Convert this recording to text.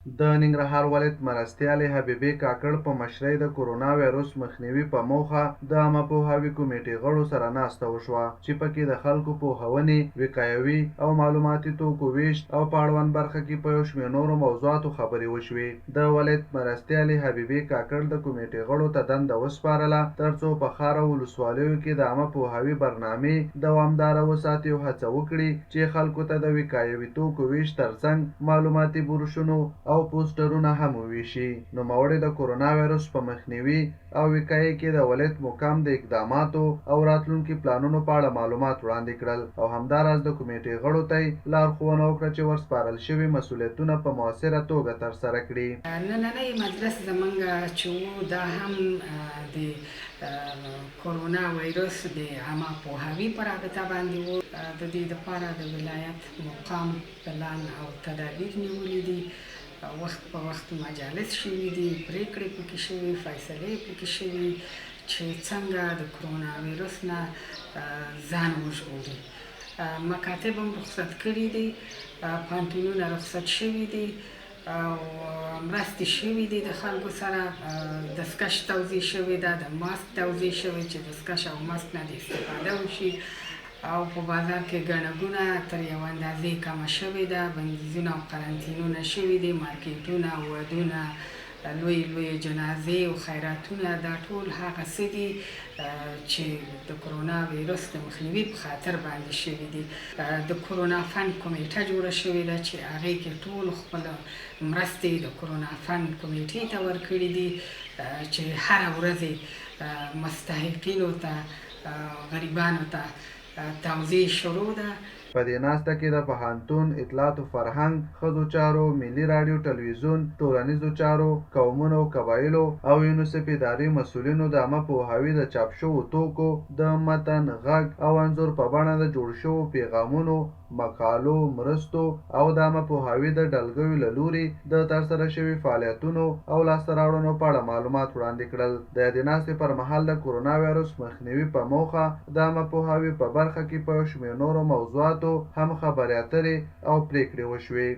د ننګرهار ولایت مرستیالې حبیبې کاکړ په مشرۍ د کورونا ویروس مخنیوي په موخه د عامه پوهاوي کمېټې غړو سره ناسته وشوه، چې پکې د خلکو پوهونې، وقایوي او معلوماتي توکو وېش او په اړوند برخه کې په یو شمېر نورو موضوعاتو خبرې وشوې. د ولایت مرستیالې حبیبې کاکړ د کمېټې غړو ته دنده وسپارله، ترڅو په ښار او ولسوالیو کې د عامه پوهاوي برنامې دوامداره وساتي او هڅه وکړي، چې خلکو ته د وقایوي توکو وېش ترڅنګ معلوماتي بروشونو او پوسټرونه هم ووېشي. نوموړې د کورونا ویروس په مخنیوي او وقایې کې د ولایت مقام د اقداماتو او راتلونکي پلانونو په اړه معلومات وړاندې کړل او همداراز د کمېټې غړو ته یې لارښوونه وکړه چې ورسپارل شوي مسؤلیتونه په مؤثره توګه ترسره کړي. نننی مجلس زمونږ چې وو دا هم د کورونا ویروس د عامه پوهاوي په رابطه باندې وو. د دې لپاره د ولایت مقام پلان او تدابیر نیولي دي، وخت په وخت مجالس شوي دي، پرېکړې پکې شوي، فیصلې پکې شوي چې څنګه د کرونا ویروس نه ځان وژغوري. مکاتب هم رخصت کړي دي، پوهنتونونه رخصت شوي دي او مرستې شوي دي د خلکو سره، دستکش توزیع شوې ده، د ماسک توزیع شوې چې دستکش او ماسک نه د استفاده وشي او په بازار کې ګڼه ګوڼه تر یو اندازې کمه شوې ده، بندیزونه او قرنطینونه شوي دي، مارکېټونه، ودونه، لویې لویې جنازې او خیراتونه دا ټول هغه څه دي چې د کرونا ویروس د مخنیوي په خاطر باندې شوي دي. د کرونا فنډ کمیټه جوړه شوې ده چې هغې کې ټول خپل مرستې د کرونا فنډ کمیټې ته ورکړي دي چې هره ورځ مستحقینو ته، غریبانو ته توزیع شروع ده. په دې ناسته کې د پوهنتون، اطلاعاتو فرهنګ، ښځو چارو، ملي راډیو ټلویزیون، ټولنیزو چارو، قومونو او قبایلو او یونیسف ادارې مسؤلینو د عامه پوهاوي د چاپ شوو توکو، د متن، غږ او انځور په بڼه د جوړ شوو پیغامونو، مقالو، مرستو او د عامه پوهاوي د ډلګیو له لوري د ترسره شوي فعالیتونو او لاسته راوړنو په اړه معلومات وړاندې کړل. د یادې ناستې پر مهال د کورونا ویروس مخنیوي په موخه د عامه پوهاوي په برخه کې په یو شمېر نورو موضوعاتو هم خبرې اترې او پرېکړې وشوې.